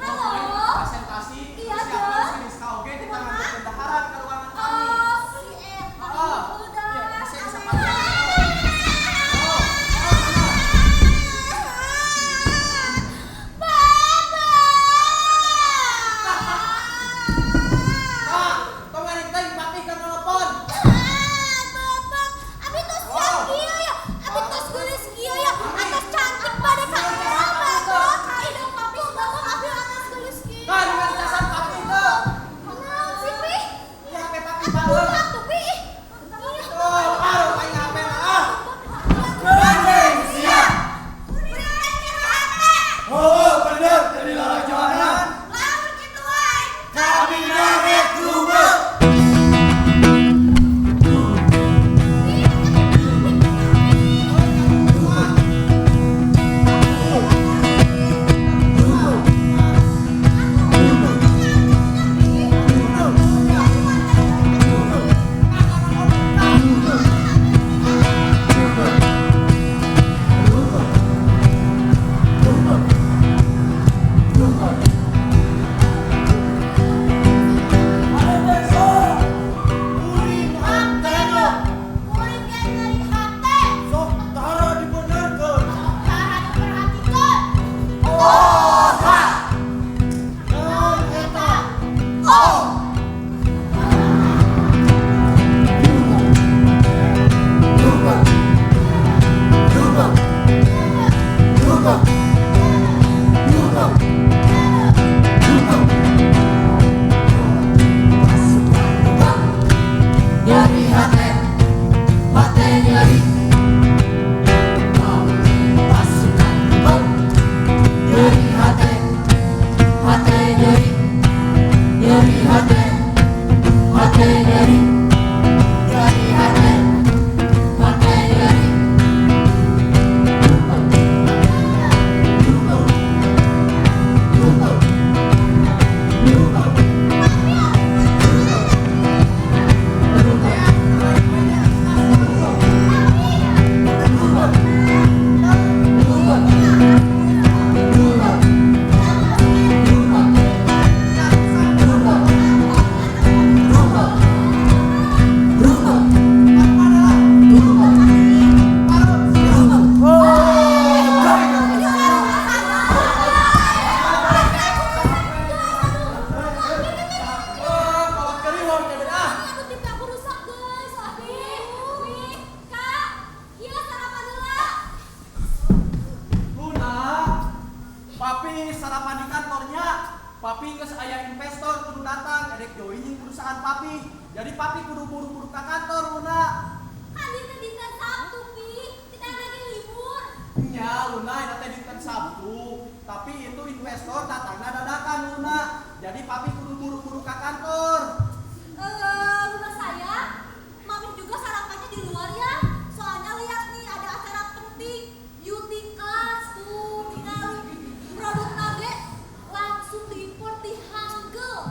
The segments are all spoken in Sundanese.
Halo. Presentasi. Iya, siapa Dok. Si Rizka oge kita Kumaha? Ngambil bendaharan ke ruangan kami. Oh, si Eta Ah, udah. iya, bisa bisa pakai. Oh, oh, sana. Papa. Kak, tong ngarik teh papi keur nelpon. Bapak, abi tos siap kieu ya, abi tos geulis kieu ya, atos cantik pada ka Bapak. Hidung papi bapak abi atos geulis kieu. Kak, dengan casan papi teu. Kunaon sih, Pi? Iya, HP papi Atuh pareum. Atuh, Pi. Oh, pareum aing HP ah. Gandeng siap. Kuring hate. Oh, bener jadi lalajonan. Lamun kitu wae. Kami narek rumah. Kuring hatena. Kuring ge nyeri hate. Sok tara dibenerkeun. Tara diperhatikeun. Oh, ha. Naon eta? Oh. Lupa. Lupa. Lupa. Lupa. Lupa. Lupa. Nyeri hate, hate nyeri. Pasukan lupa. Nyeri hate, hate nyeri. Nyeri hate, hate nyeri. Nyeri hate, hate nyeri. Lupa. Lupa. Lupa. Lupa. Lupa. Lupa. Lupa. Lupa. Lupa. Lupa. Lupa. Lupa. Lupa. Lupa. Oh, kolot keriwang teh ah. Aduh, TV aku rusak, guys. Aduh. Pi, Kak. Iya, sarapan heula. Luna, papi sarapan di kantornya. Papi geus aya investor kudu datang edek join jeung perusahaan papi. Jadi papi kudu buru-buru ka kantor, Luna. Kan ini dinten Sabtu, Pi. Kita lagi libur. Nya, Luna, ini teh dinten Sabtu. Tapi itu investor datangnya dadakan, Luna. Jadi papi kudu buru-buru ka kantor. Eh, Luna sayang, Mami juga sarapannya di luar ya. Soalnya lihat nih ada acara penting, beauty class tuh, tinggal produk nage langsung diimpor di Hangul.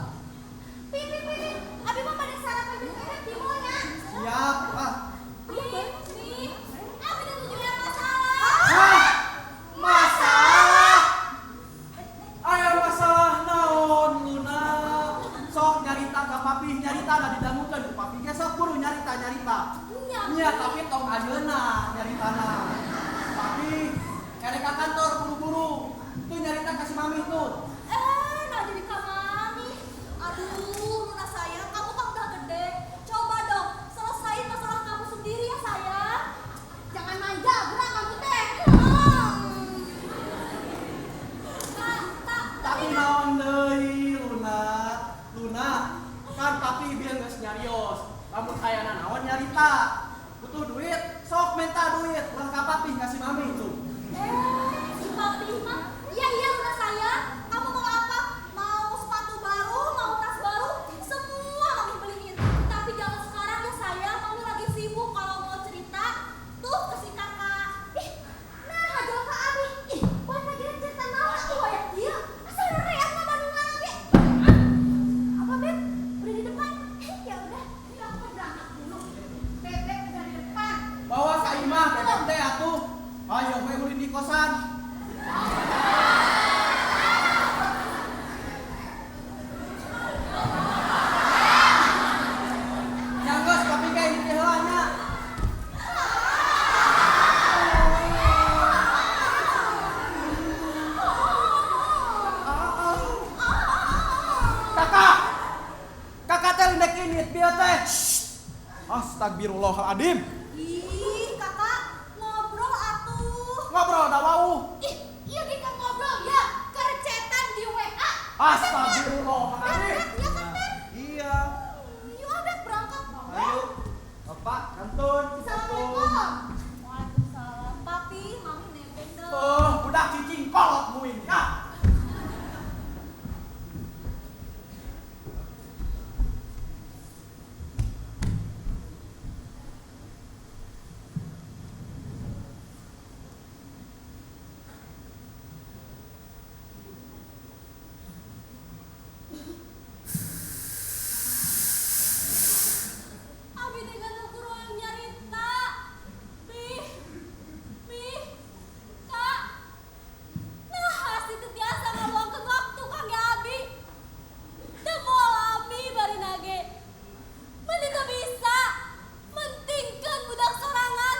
Pi, pi, pi, pi. Abi mau pada sarapan di di mall ya. Siap, ah. Pi, pi. Abi tuh tujuan masalah. Hah? Masalah? Aya masalah naon, Luna? Sok nyarita ka papi, nyarita da didangukeun ku papi ge sok buru nyarita nyarita. Nya, Nya, tapi tong ayeuna nyaritana. Papi erek ka kantor buru-buru. Tuh nyarita ka si mami tuh. Eh, nah jadi ka mami. Aduh, Luna sayang, kamu kan udah gede. Coba dong, selesain masalah kamu sendiri ya sayang. Jangan manja, gerak kamu teh. Kak, kak, Tapi naon deui, Luna? Luna, kan papi bieu geus nyarios. Lamun aya nanaon nyarita. Butuh duit, sok minta duit. Ulah ka papi, ka si mami tuh. Eh, si papi mah. Iya, iya, Luna sayang. Kamu mau apa? Mau sepatu baru, mau tas baru, semua mami beliin. Tapi jangan sekarang ya sayang, mami lagi sibuk. Kalau mau cerita, tuh ke si kakak. Ih, nah jual ke Abi. Ih, buat lagi cerita naon atuh hoyong ieu. Asa reat mah Bandungan lagi. Apa, Beb? Udah di depan? Ya udah, ini aku berangkat dulu. Bebek udah di depan. Bawa ka imah bebek teh atuh. Astagfirullahaladzim. Ih, kakak ngobrol atuh. Ngobrol da wau. Ih, iya kita ngobrol ya, kercetan di WA. Astagfirullahaladzim. Beb, ya kan, Beb? Iya. Yuk, ah, Beb, berangkat. Ayo. Bapak, kantun. Assalamualaikum. Waalaikumsalam. Papi, mami nebeng dong. Oh, udah cicing kolot muing. Ah. Abi dengan ukur yang nyarita. Pi, pi, kak. Nah, hasi teu tiasa ngaluangkeun waktu kangge abi. Teu moal ami bari nage. Meuni teu bisa mentingkeun budak sorangan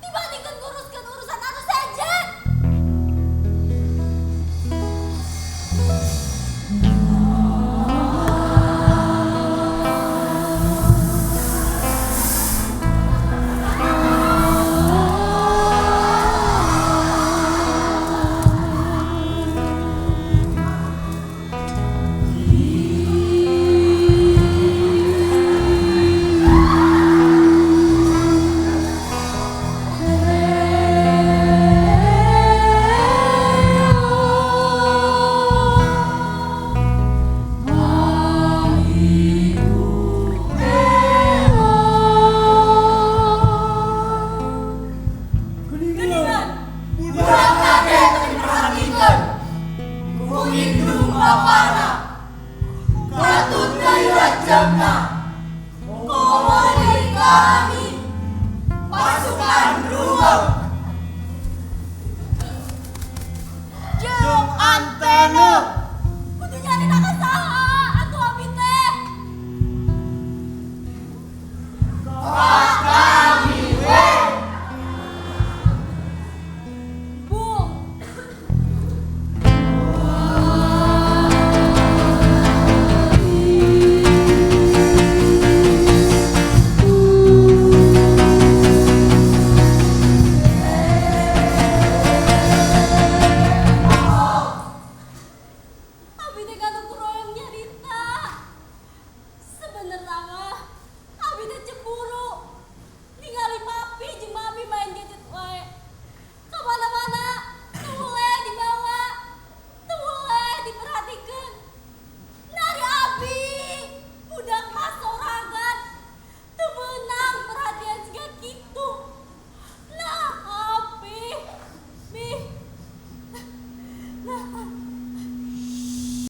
dibandingkeun nguruskeun urusan anu sejen. Kuningan. Budak kabeh teu diperhatikeun. Ku indung bapana. Katut gayuran jamna. Komo deui kami. Pasukan Ruweng. Jeung antena.